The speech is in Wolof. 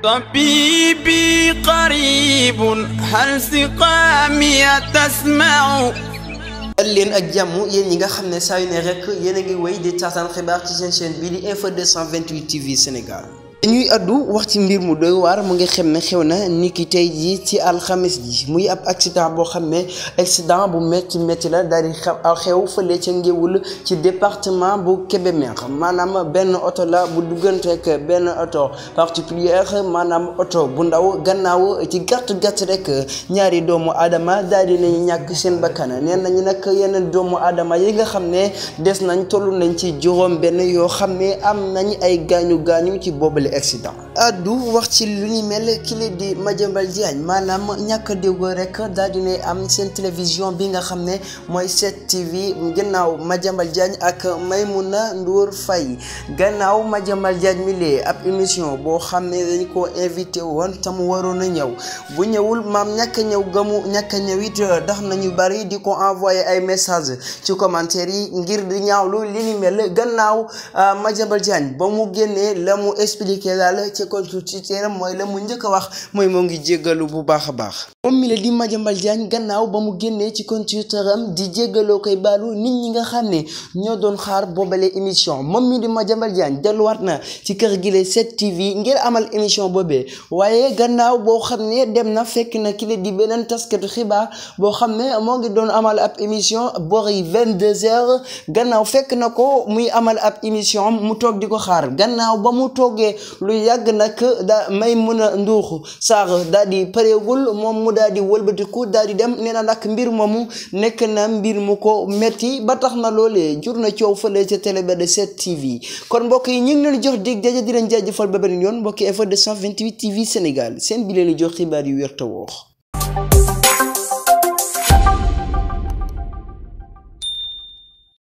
طبيبي قريب هل سقامي تسمع dal leen ak jàmm yéen ñi nga xam ne saa yu ne rek yéen a ngi wéy di taataan xibaar ci seen chaîne bii di Info 228 TV Sénégal. ñuy addu wax ci mbir mu doy waar mu ngi xam ne xew na niki tey jii ci alxames ji muy ab accident boo xam ne accident bu métti la daal di xew fële ca Ngéwul ci département bu Kébémer maanaam benn oto la bu duggante ak benn oto particulière maanaam oto bu ndaw gannaaw ci gàtt rek ñaari doomu aadama daal di nañu ñàkk seen bakkan neen nañu nag yeneen doomu aadama yi nga xam ne des nañ tollu nañ ci juróom benn yoo xam ne am nañ ay gaañu ci boobale accident addu wax ci lu ni mel kili di Madiambal Diagne maanaam ñàkk déggoo rek daal dinay am seen télévision bi nga xam ne mooy 7TV gannaaw Madiambal Diagne ak Maimouna Ndour Faye gannaaw Madiambal Diagne mi lee ab émission boo xam ne dañ ko invité woon te mu waroon a ñëw bu ñëwul maam ñàkk a ñëw it tax nañu bari di ko envoyé ay message ci commentaire yi ngir di ñaawlu li ni mel gannaaw Madiambal Diagne ba mu génnee la mu expliqué daal ci compte Twitter mooy la mu njëkk a wax mooy moo ngi jéggalu bu baax a baax moom mi la di Madiambal Diagne gannaaw ba mu génnee ci compte Twitter am di jéggaloo koy baalu nit ñi nga xam ne ñoo doon xaar boobale émission moom mi di Madiambal Diagne delluwaat na ci kër gi le 7TV ngir amal émission boobee waaye gannaaw boo xam ne dem na fekk na ki la di beneen taskatu xibaar boo xam ne moo ngi doon amal ab émission boori 22h gannaaw fekk na ko muy amal ab émission mu toog di ko xaar gannaaw ba mu toogee lu yàgg nag da Maimouna Ndour Sarr daal di pareegul moom mu daal di wëlbatiku daal di dem nee na nag mbir moomu nekk na mbir mu ko metti ba tax na loolee jur na coow fële ca télé ba de 7TV kon mbokk yi ñu ngi leen jox dig daje di leen jaajëfal ba beneen yoon mbokki Info 228 TV Sénégal seen bi leen jox xibaar yu wér te wóor